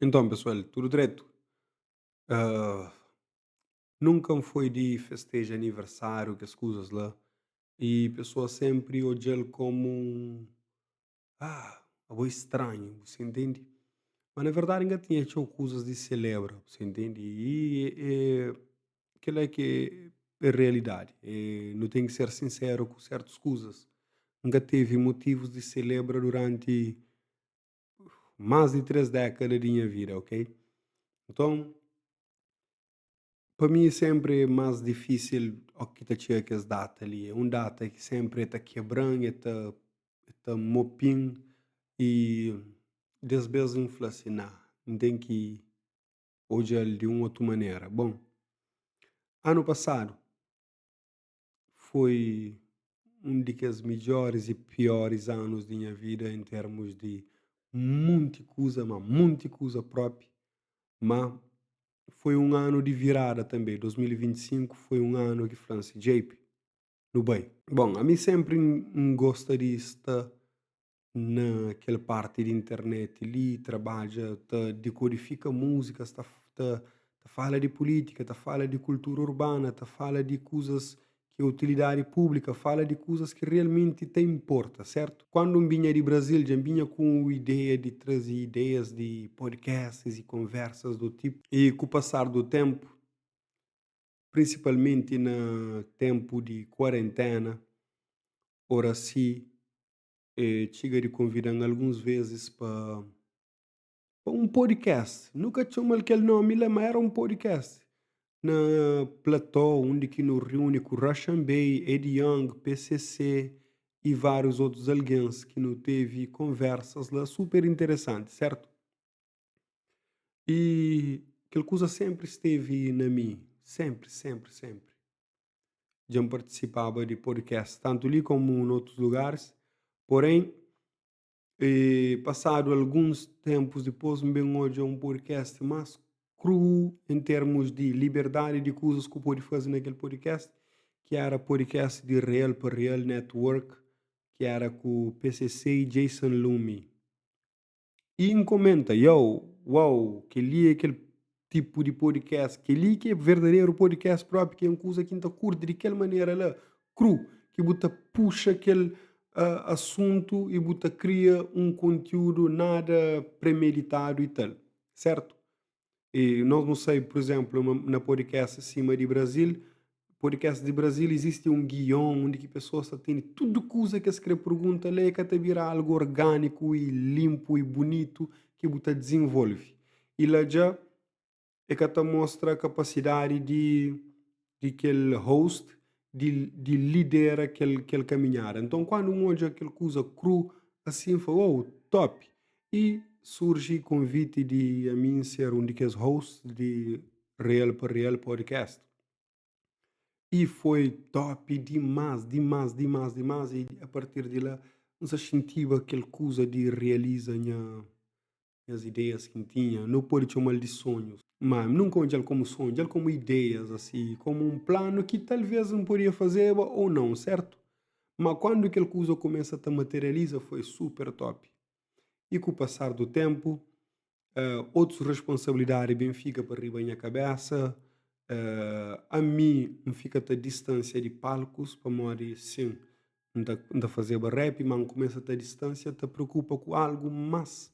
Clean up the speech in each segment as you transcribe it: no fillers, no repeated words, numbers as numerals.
Enton pesual, tudu dretu? Nunka N foi di festeja aniversáriu, kes kuzas la, i pesoas sénpri odja-l komu un, ah, abo é stranhu, bu sa intende? Ma na verdadi N ka tinha txeu kuzas di selebra, bu sa intende? I é kel-la ki é realidadi, nu ten ki ser sinseru ku sertus kuzas. N ka tevi motivus di selebra duranti más di 3 dékada di nha vida, ok? Nton, pa mi sénpri é más difísil óki ki ta txiga kes data li. É un data ki sénpri el ta kebra-m, el ta el ta mopi-m i des bês N fla si, ná, N ten ki odja-l di un otu manera. Bon, anu pasadu Foi un di kes midjoris i pioris anus di nha vida en termus di munti kuza, ma munti kuza propi. Ma foi un anu di virada tanbe. 2025 foi un anu ki fla-m si, Djeipi, nu bai. Bon, ami senpri N gosta di sta na kel parti di internet li, trabadja ta dikodifika múzikas, ta ta fala di pulítika, ta fala di kultura urbana, ta fala di kuzas ki é utilidadi públika, fala di kuzas ki realmenti ta inporta, sertu? Kuandu N binha di Brazil dja N binha ku ideia di traze ideias di podcasts i konversas do tipu. I ku pasar do tenpu, prinsipalmenti na tenpu di kuarentena, Oracy E txiga di konvida-m alguns vezis pa pa un podcast. Nu ka txoma-l kel nómi la, má éra un podcast na Platô, undi ki nu riuni ku Russian Bay, Ed Young, PCC i várius otus algens ki nu tevi konversas la super interesanti, sértu? I kel kuza sénpri stevi na mi, sénpri, sénpri, sénpri. Dja N partisipaba di podcast tantu li komu na otus lugaris, porém, pasadu alguns ténpus dipôs N ben odja un podcast más kru en termus di liberdadi di kuzas ku pode faze na kel podcast, ki éra podcast di Real pa Real Network, ki éra ku PCC i Jason Lumi. I N komenta, Yow, wow, kel-li é kel tipu di podcast, kel-li ki é verdaderu podcast propi, ki é un kuza ki N ta kurti di kel manera la, kru, ki bu ta puxa kel asuntu i bu ta kria un kontiúdu nada premeditadu i tal, sertu? E nos nu sai, pur izénplu, na podcast sima di Brazil, podcast di Brazil izisti un guion undi ki pesoas ta tene tudu kuza ki es kre pergunta la e ka ta bira algu orgániku i linpu i bunitu ki bu ta dizenvolve. I la dja e ka ta mostra kapasidadi di di kel host di di lidera kel kel kaminhada. Nton kandu N odja kel kuza kru asin N fla, wow, top! I surji konviti di ami N ser un di kes host di Real pa Real Podcast. I foi top dimas, dimas, dimas, dimas i a partir di la N sa xintiba kel kuza di realiza nha nhas ideias ki N tinha. Nu pode txoma-l di sonhus, ma N nunka odja-l komu sonhu, odja-l komu ideias asi, komu un planu ki talvês N podia fazeba ou nau, sertu? Ma kandu kel kuza kumesa ta materializa foi super top. I ku pasar du ténpu, otus responsabilidadi ben fika pa riba nha kabésa. Ami N fika ta distansia di palkus pamodi sin, N ta N ta fazeba rap ma N kumesa ta distansia ta preokupa ku algu más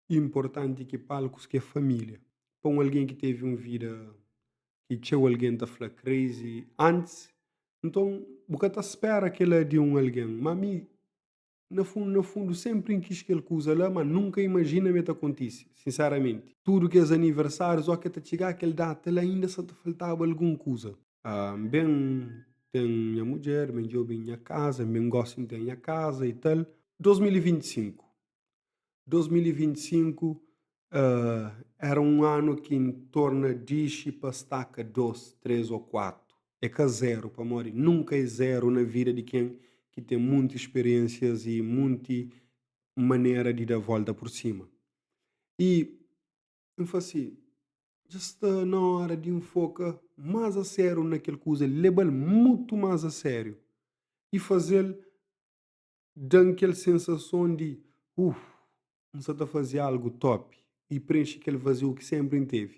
inportanti ki palkus ki é família. Pa un algen ki tevi un vida ki txeu algen ta fla crazy antis, nton bu ka ta spera kel-la di un algen. Má mi Na fundu na fundu senpri N kis kel kuza la ma nunka imajina ma e ta kontise, sinseramenti. Tudu kes aniversárius ó ke ta txiga kel data la inda sa ta faltaba algun kuza. N ben ten nha mudjer, ben djobe nha kaza, N ben gosi N ten nha kaza i tal. 2025 2025 Éra un anu ki N torna dixi pa staka dos, três ô kuatu. É ka zéru, pamodi nunka é zéru na vida di ken ki ten munti speriénsias i munti manera di da vólta pur sima. I N fla si, Dja sta na óra di N foka más asériu na kel kuza li, leba-l mutu más asériu i faze-l Da-m kel sensason di, Uff, N sa ta faze algu top! i prenxe kel vaziu ki sénpri N tevi.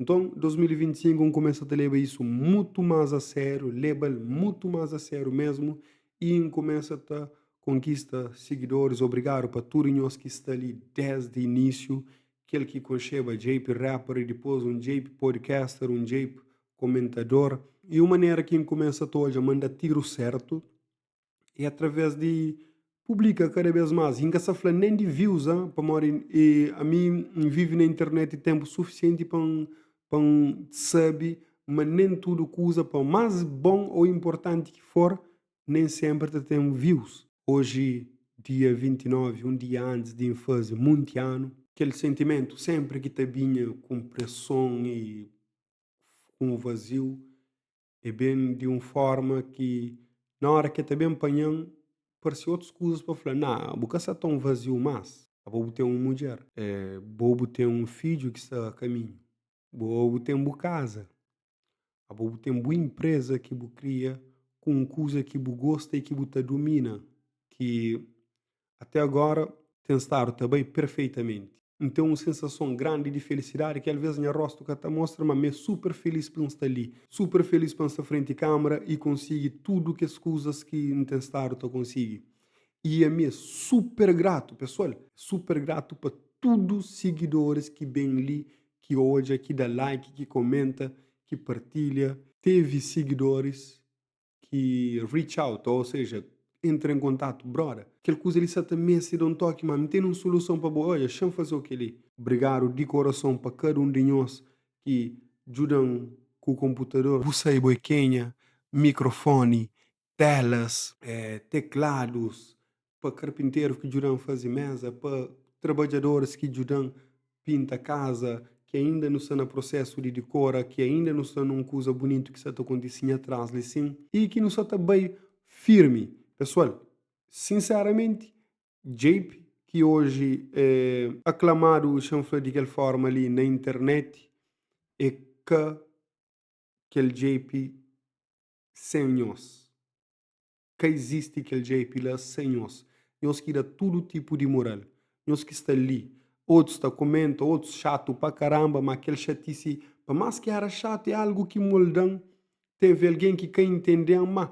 Nton, 2025 N kumesa ta leba isu mutu más a sériu, leba-l mutu más a sériu mésmu i N kumesa ta konkista sigidoris. Obrigadu pa tudu nhos ki sta li désdi inísiu, kel ki konxeba JP Rapper i dipôs un JP Podcaster, un JP Komentador. I un manera ki N kumesa ta odja ma N da tiru sértu é através di publika kada bês más. I N ka sta fla nen di views, ha, pamodi ami N vive na internet ténpu sufisienti pa N pa N sabe ma nen tudu kuza, pa más bon ô inportanti ki for, nen sénpri ta ten views. Oji, dia 29, un dia antis di N faze monti anu, kel sentimentu sénpri ki ta binha ku preson i ku un vaziu É ben di un fórma ki na óra ki el ta ben panha-m, parse otus kuzas pa fla, Ná, bu ka sta ton vaziu más. Abo bu ten un mudjer. Bo bu ten un fidju ki sta kaminhu. Bo bu ten bu kaza. Abo bu ten bu inpreza ki bu kria ku un kuza ki bu gosta i ki bu ta dumina, ki Até agora ten stadu ta bai perfeitamenti. N ten un sensason grandi di felisidadi ki alvês nha rostu ka ta mostra, ma mi é super felis pa N sta li, super felis pa N sta frenti kamera i konsigi tudu kes kuzas ki N ten stadu ta konsigi. I ami é super gratu, pesoal, super gratu pa tudu sigidoris ki ben li, ki odja, ki da like, ki komenta, ki partilha. Tevi sigidoris ki reach out, ou seja, entra en kontatu, broda, kel kuza li sa ta meste da un toki, ma N tene un soluson pa bo, odja, xa-m faze-u kel-li. Obrigadu di korason pa kada un di nhos ki djuda-m ku konputador. Bu sai bo é kenha, mikrofoni, telas, tekladus, pa karpinteru ki djuda-m faze méza, pa trabadjadoris ki djuda-m pinta kaza, ki ainda nu sta na prosésu di dikora, ki ainda nu sta na un kuza bunitu ki sta ta kontise nha tras li sin, i ki nu sta ta bai firmi. Pesoal, sinseramenti, JP, ki oji é aklamadu, xa-m fla di kel fórma li, na internet, é ka kel JP sen nhos. Ka izisti kel JP la sen nhos. Nhos ki da tudu tipu di mural. Nhos ki sta li. Otus ta komenta, otus xatu pa karamba, ma kel xatisi, pa más ki era xatu, é algu ki molda-m. Tevi algen ki ka intende-m, ma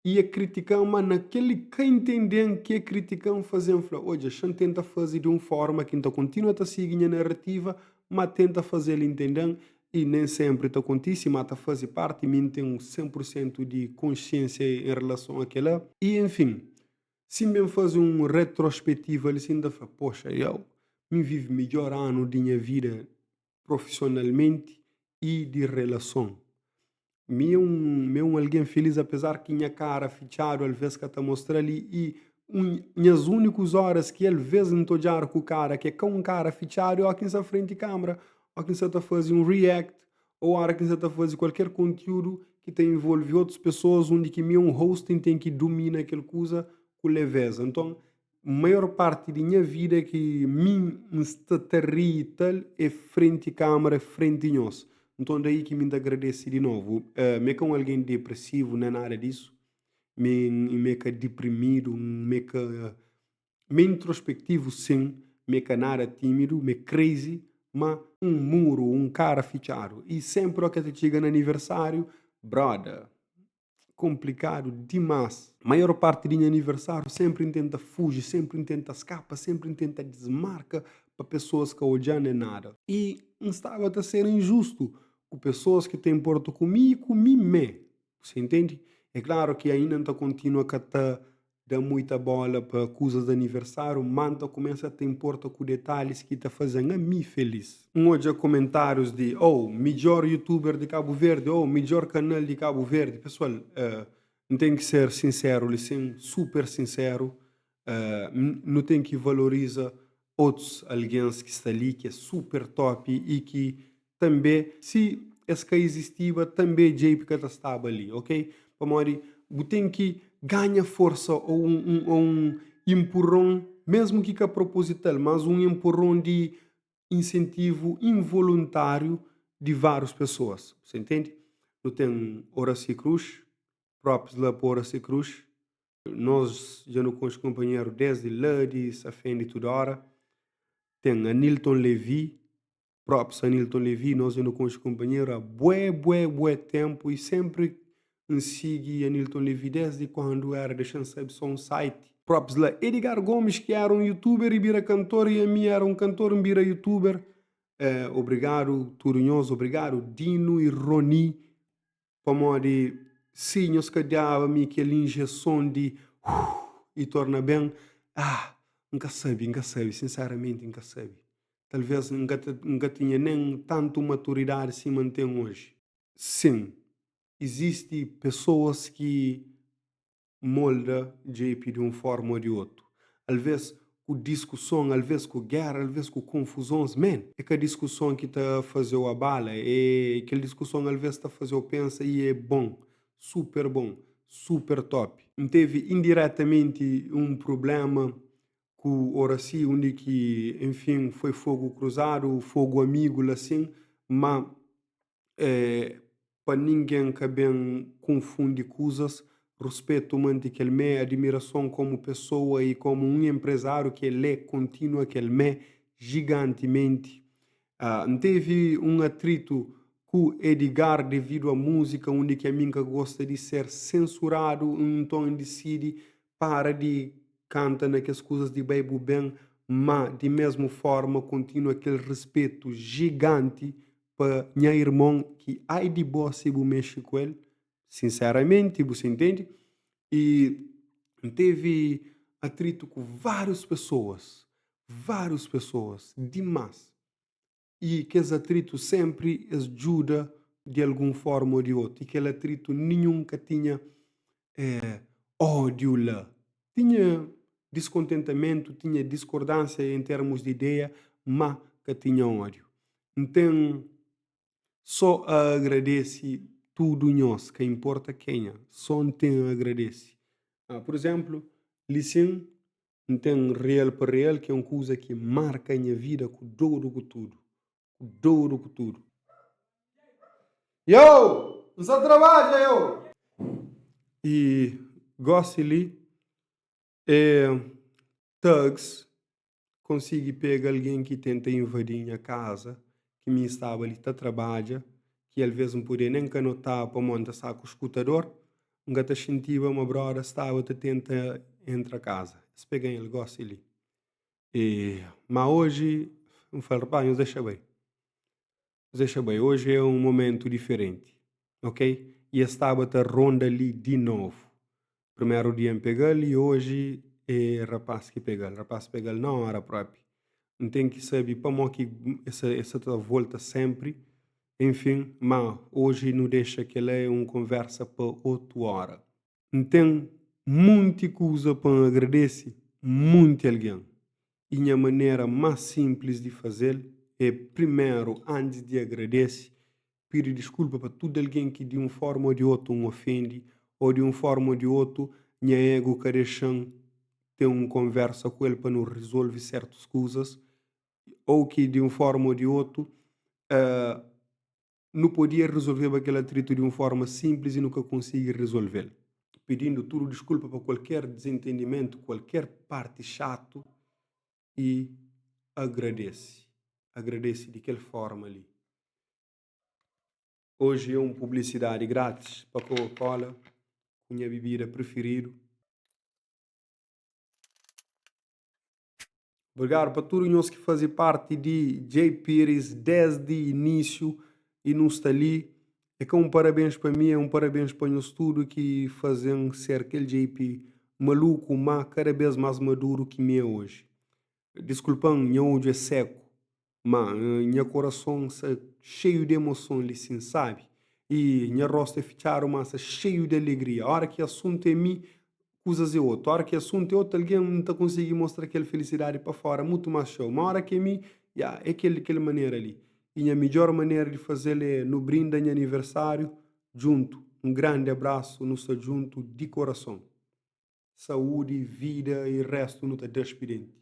ia kritika-m, ma na kel li ka intende-m ki e kritika-m faze-m fla, odja, xa-m tenta faze di un forma ki N ta kontinua ta sigi nha narativa, ma tenta faze-l intende-m. I nen sénpri ta kontise, má ta faze párti, mi N ten 100 pur sentu di konsiénsia en relason a kel-la. I enfin, si N ben faze un retrospetiva li sin, N ta fla, poxa, iau, mi N vive midjór anu di nha vida profisionalmenti i di relason. Mi é un mi é un algen filís apezar ki nha kara fitxadu alvês ka ta mostra-l i i un nhas únikus óras ki alvês N ta odjadu ku kara ki é ka un kara fitxadu é óki N sta frenti kâmera, óki N sta ta faze un react ô óra ki N sta ta faze kualker kontiúdu ki ta involve otus pesoas undi ki mi é un host N ten ki dumina kel kuza ku levéza. Nton, maior parti di nha vida ki mi N sta ta ri i tal é frenti kamera, é frenti nhos. Nton daí ki mi N ta agradese di novu. Mi é ka un algen depresivu nen nada disu, mi mi é ka diprimidu, mi é ka, mi é introspektivu sin, mi é ka nada tímidu, mi é crazy, ma un muru, un kara fitxadu. I senpri óki el ta txiga na aniversáriu, broda, Konplikadu dimás. Maior parti di nha aniversáriu sénpri N tenta fuji, sénpri N tenta skapa, sénpri N tenta dismarka pa pesoas ka odja-m nen nada. I N staba ta ser injustu ku pesoas ki ta inporta ku mi i ku mi mê. Bu intende? É klaru ki ainda N ta kontinua ka ta da muita bola pa kuzas di aniversáriu, má N ta kumesa ta inporta ku detalhis ki ta faze-m ami felís. N odja komentárius di, Oh, midjór youtuber di Kabu Verdi, oh, midjór kanal di Kabu Verdi. Pesoal, N ten ki ser sinseru li sin, super sinseru, nu ten ki valoriza otus algens ki sta li, ki é super top i ki tanbe si es ka izistiba tanbe JP ka ta staba li ok pamodi bu ten ki ganha forsa ou un ou un inpurron mesmu ki ka proposital mas un inpurron di insentivu involuntariu di varius pesoas bu intende nu ten Oracy Cruz props la pa Oracy Cruz nos dja nu konxe kunpanheru desdi la di Safende tudu ora. Ten Anilton Levy, Props Anilton Levy, nos dja nu konxe kunpanheru há bué bué bué ténpu i sénpri N sigi Anilton Levy désdi kuandu éra dexa-m sabe só un site. Props la Edgar Gomes ki éra un youtuber i bira kantor i ami éra un kantor N bira youtuber. Obrigadu tudu nhos, obrigadu Dino i Rony Pamodi si nhos ka daba mi kel injeson di huh i torna ben, ah, N ka sabe, N ka sabe, sinseramenti N ka sabe. Talvês N ka ta, N ka tinha nen tantu maturidadi sima N ten oji. Sin, izisti pesoas ki molda JP di un forma o di otu. Alvês ku diskuson, alvês ku géra, alvês ku konfuzons. Man, é ka diskuson ki ta faze-u abala, é kel diskuson alvês ta faze-u pensa i é bon, super bon, super top. N tevi indiretamenti un prubléma ku Oracy undi ki, enfin, foi fogu kruzadu, fogu amigu la sin, má Pa ningen ka ben kunfundi kuzas, ruspetu manti kel mé, adimirason komu pesoa i komu un enprezáriu ki el é kontinua kel mé jigantimenti. N tevi un atritu ku Edgar devidu a múzika undi ki ami N ka gosta di ser sensuradu, nton N disidi para di kanta na kes kuzas di bai bu ben, má di mesmu forma kontinua kel ruspetu jiganti pa nha irmon ki ai di bo si bu mexe ku el, sinseramenti, bu sa intende? I N tevi atritu ku várius pesoas, várius pesoas, dimás. I kes atritu sénpri es djuda di algun fórma ô di otu. I kel atritu ninhun ka tinha ódiu la. Tinha diskontentamentu, tinha diskordánsia en termus di ideia, má ka tinha ódiu. N ten sô a agradese tudu nhos, ka inporta kenha, sô N ten a agradese. Pur izénplu, li sin, N ten Real pa Real ki é un kuza ki marka nha vida ku dodu ku tudu, ku dodu ku tudu. Yo! N sa trabadja yo! I gósi li é thugs konsigi pega algen ki tenta invadi nha kaza ki mi staba li ta trabadja ki alvês N podia nen ka notaba pamodi N ta staba ku skutador N ka ta xintiba ma broda staba ta tenta entra kaza. Es pega-m el gósi li. E má oji N fla, rapaz, nhos dexa bai. Nhos dexa bai, oji é un momentu diferenti, ok? I es staba ta ronda li di novu. Primeru dia N pega-l i oji é rapaz ki pega-l. Rapaz pega-l na óra própi. N ten ki sabe pamó ki es sa ta volta sénpri. Enfin, má oji nu dexa kel-la é un konvérsa pa otu óra. N ten munti kuza pa N agradese munti algen i nha manera más sinplis di faze-l é primeru, antis di agradese, pidi diskulpa pa tudu algen ki di un fórma ô di otu N ofende ô di un fórma ô di otu nha egu ka dexa-m ten un konvérsa ku el pa nu rizolve sértus kuzas ô ki di un fórma ô di otu Nu podia rezolveba kel atritu di un fórma sinplis i nu ka konsigi rezolve-l. Pidindu tudu diskulpa pa kualker dizentendimentu, kualker parti xatu i agradese. Agradese di kel fórma li. Oji é un publisidadi grátis pa Coca-Cola ku nha bibida prifiridu. Obrigadu pa tudu nhos ki faze parti di Djey Pires desdi inísiu i nu sta li. É ka un parabens pa mi, é un parabens pa nhos tudu ki faze-m ser kel JP maluku má kada bês más maduru ki mi é oji. Diskulpa-m, nha odju é séku, má nha korason sta xeiu di emoson li sin, sabi? I nha rostu é fitxadu, má sta xeiu di alegria. Óra ki asuntu é mi, kuzas é otu. Óra ki asuntu é otu algen, N ta konsigi mostra kel felisidadi pa fóra mutu más txeu. Má óra ki é mi, ya, é kel kel manera li. I nha midjór manera di faze-l é nu brinda nha aniversáriu djuntu. Un grandi abrasu, nu sta djuntu di korason. Saúdi, vida i réstu nu ta da spidenti.